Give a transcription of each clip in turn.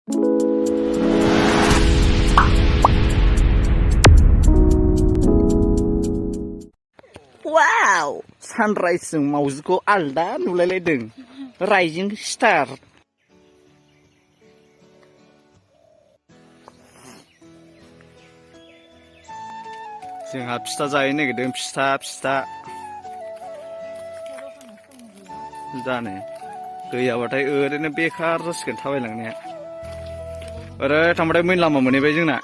वाव सानराइजजों मावजिखौ आलदा नुलायलायदों rising star जोंहा फिथा जाहैनो नागिरदों फिथा जानो गैयाबाथाय ओरैनो बेखार जासिगोन थाबायलांनाया ओरै थांबाथाय मेन लामा मोनहैबाय जोंना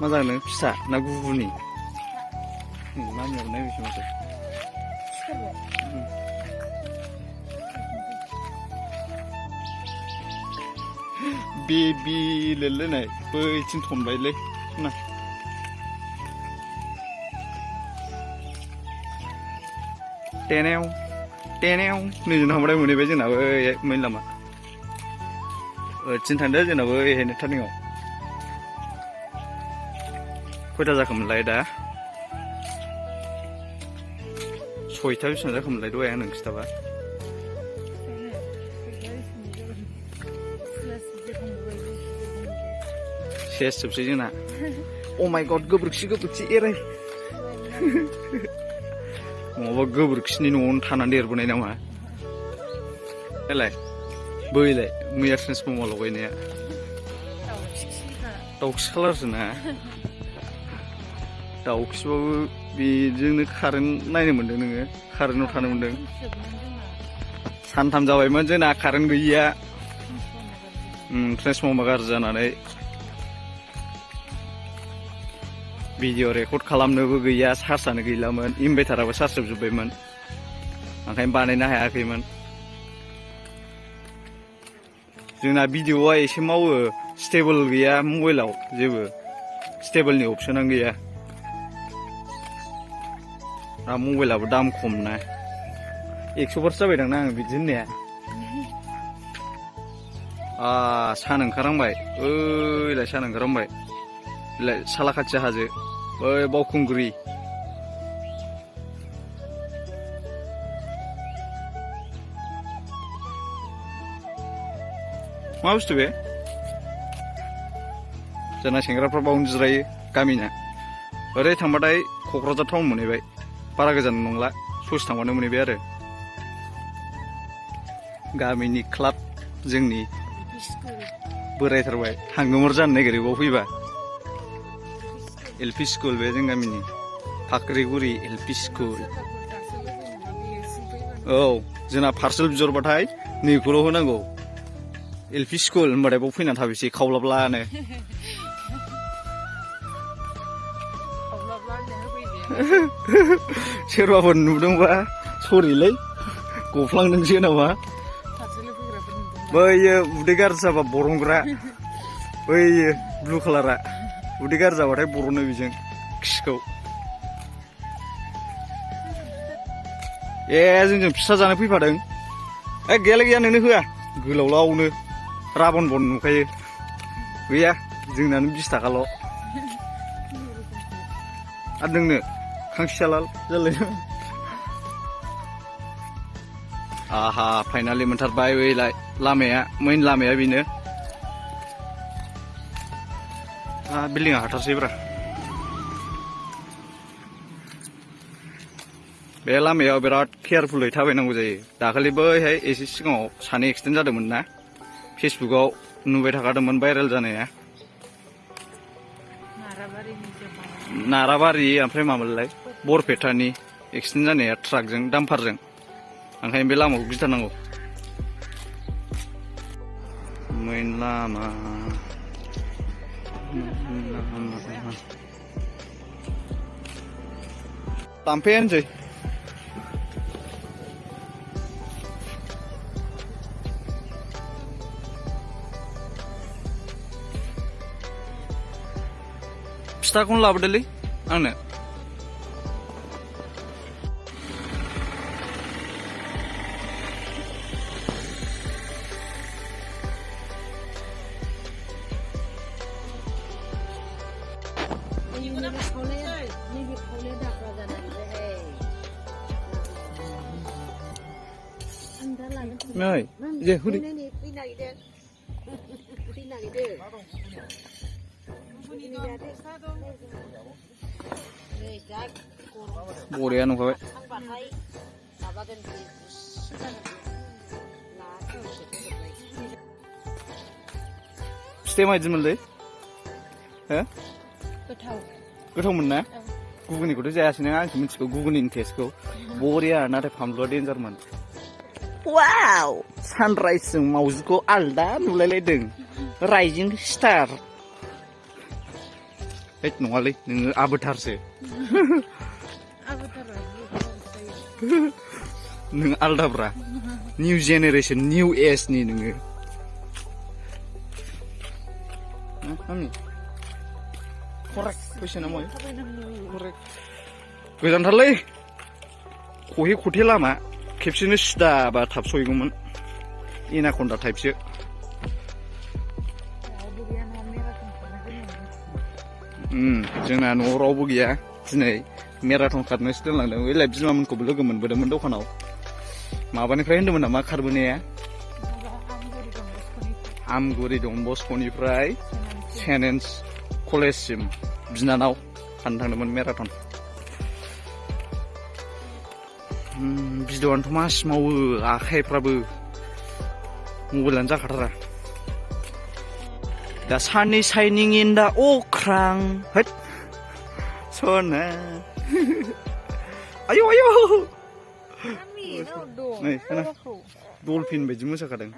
मा जानो फिसा ना गुबुननि नायनाय बेसे माथो बेबि लेरलायनाय बैथिं थनबायलै ना टेनेव नैजों थांबाथाय मोनहैबाय जोंनाबो मेन लामा ओरैथिं थांदो जोंनाबो ओरैहायनो टार्निंआव खयथा जाखोमोनलाय दा 6ता बेसेबां जाखोमोनलाय दहाय आं नों खिथाबा सेस जोबसै जोंना अ माय गड गोबोरखि एराय नङाबा गोबोरखिनि न'आवनो थानानै देरबोनाय नामा बैलाय मैया ट्रेन्सफर्मा लगायनाया दाउखि खालारसो ना दाउखिबाबो बेजोंनो कारेन्ट नायनो मोन्दों नोङो कारेन्टआव थानो मोन्दों सानथाम जाबायमोन जोंना कारेन्ट गैयिया ट्रेन्सफर्मा गाज्रि जानानै भिडिअ रेकर्ड खालामनोबो गैया चार्जआनो गैलामोन इनभार्टाराबो चार्ज जोबजोब्बायमोन ओंखायनो बानायनो हायाखैमोन जोंना भिडिअआ एसे मावो स्टेबल गैया मबाइलाव जेबो स्टेबलनि अपसनानो गैया मबाइलाबो दाम खम ना 100 जाबायदां ना आं बिदि होननाया सान ओंखारहांबाय ओइलाय सान ओंखारहांबाय सालाखाथि हाजो ओइ बावखुंग्रि मा बुस्थु बे जोंना सेंग्राफ्रा बावनो जिरायो गामिना ओरै थांबाथाय क'क्राझार टाउन मोनहैबाय बारा गोजान नंला ससे थांबानो मोनहैबाय आरो गामिनि क्लाब जोंनि बोरायथारबाय हांगोमोर जानो नागिरो बाव फैबा एल पि स्कुल बे जों गामिनि फाख्रिगुरि एल पि स्कुल औ जोंना पार्सेल बिहरबाथाय नैखौल' होनांगौ एल पि स्कुल होनबाथाय बाव फैनानै थाबैसै खावलाब्लानो सोरबाफोर नुदोंबा सरिलै गफ्लांदोंसो नामा बैयो उदै गाज्रि जाबा बरनग्रा बैयो ब्लु कालारा उदै गाज्रि जाबाथाय बरनो बेजों खिखौ जोंजों फिथा जानो फैफादों गैया नोंनो होआ गोलावलावनो राबन बन नुखायो गैया जोंनानो 20 थाखाल' आरो नोंनो खांसियालाल जालाय आहा फाइनालि मोनथारबाय बैलाय लामाया मेन लामाया बेनो बिल्डिंआ हाथारसैब्रा बे लामायाव बिराद केयारफुलै थाबायनांगौ जायो दाखालि बैहाय एसे सिगाङाव सानै एक्सिडेन्ट जादोंमोन ना फेसबुकाव नुबाय थाखादोंमोन भाइरेल जानाया नाराबारि ओमफ्राय मामोनलाय बरपेटानि एक्सिडेन्ट जानाया ट्राकजों डाम्पारजों ओंखायनो बे लामाखौ गिथारनांगौ मेन लामा दानफैनोसै फिथाखौनो लाबोदोलै आंनो नै जे हुरि बरिया नुखाबाय फिथाइया माबायदिमोनलै हो गोथावमोन ना गुगुनिखौथ' जायासै नों आंसो मिथिगौ गुगुनिनि टेस्टखौ बरिया नाथाय फानलुआ डेन्जारमोन वाव सानराइजजों मावजिखौ आलदा नुलायलायदों राइजिं स्टार हैद नङालै नोङो आबोथारसो नों आलदाब्रा निउ जेनेरेसन निउ एजनि नोङो Mami, korek, kuisena moy. Korek. Gojantarलै. Kohe koथे लामा खेबसेनो सिदाबा थाब सहैगौमोन. एनाकन्डा टाइपसो. जोंना न'आव रावबो गैया. दिनै मेराथन खारनोसो दोनलांदों. बे लाइफ बिमामोनखौबो लोगो मोनबोदोंमोन दखानाव. माबानिफ्राय होनदोंमोन नामा खारबोनाया? आमगुरि दन बस्क'निफ्राय सेनेन्स कलेजसिम बिनानाव खारनो थांदोंमोन मेराथन. भिडिअ'आनोथ' मासि मावो आखाइफ्राबो मबाइलानो जाखाथारा. दा साननि शाइनिं इन दा अख्रां हैद सना आयौ आयौ नै दलफिन बायदि मोसाखादों.